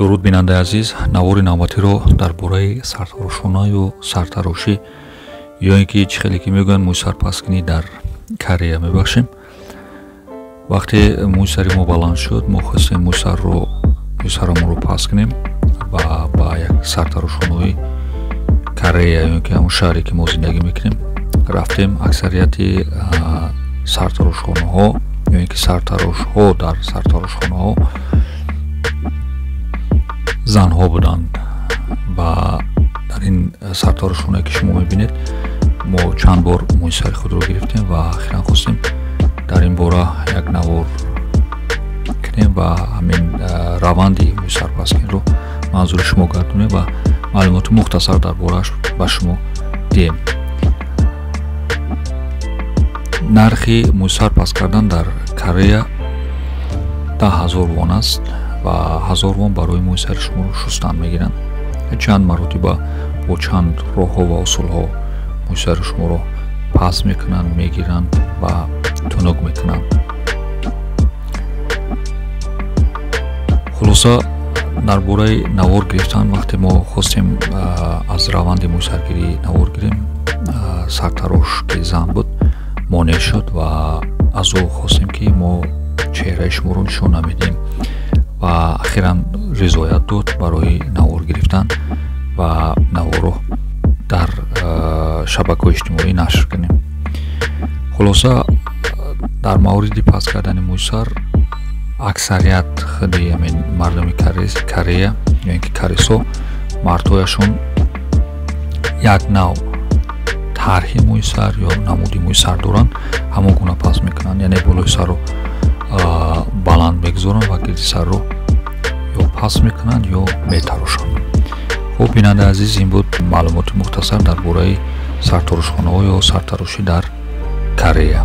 Дуруд, бинандаи азиз. Навори навбатиро дар бораи сартарошхонаю сартарошӣ ё ин ки чӣ хеле ки мегӯянд, мӯйсарпасткунӣ дар Корея мебахшем. Вақте мӯйсари мо баланд шуд, мо хостем мӯйсарамонро паст кунем ва ба як сартарошхонаи Корея ё ин ки ҳамон шаҳре ки мо зиндагӣ мекунем рафтем. Аксарияти сартарошхонаҳо ё ин ки сартарошҳо дар сартарошхонаҳо занҳо буданд ва дар ин сартарошхонае ки шумо мебинед, мо чанд бор мӯи сари худро гирифтем ва ахиран хостем дар ин бора як навор кунем ва ҳамин раванди мӯйсарпасткунро манзури шумо гардонем ва маълумоти мухтасар дар борааш ба шумо диҳем. Нархи мӯйсар паст кардан дар Корея 10 000 вон аст ва 1000 вон барои мӯи сари шуморо шустан мегиранд. Чанд маротиба бо чанд роҳҳо ва усулҳо мӯи сари шуморо паст мекунанд, мегиранд ва тунук мекунанд. Хулоса, дар бораи навор гирифтан, вақте мо хостем аз раванди мӯйсаргирӣ навор гирем, сартарош ки зан буд монеъ шуд ва аз ӯ хостем, ки мо чеҳраи шуморо нишон намедиҳем, ва ахиран ризоят дод барои навор гирифтан ва наворро дар шабакаҳои иҷтимоӣ нашр кунем. Хулоса, дар мавриди паст кардани мӯйсар аксарият худи ҳамин мардуми Корея ё ин ки корейсо, мардҳояшон як нав тарҳи мӯйсар ё намуди мӯйсар доранд, ҳамон гуна паст мекунанд, яъне болои сарро баланд мегузоранд ва гирди сарро ё паст мекунанд, ё метарошанд. Хуб, бинандаи азиз, ин буд маълумоти мухтасар дар бораи сартарошхонаҳо ё сартарошӣ дар Корея.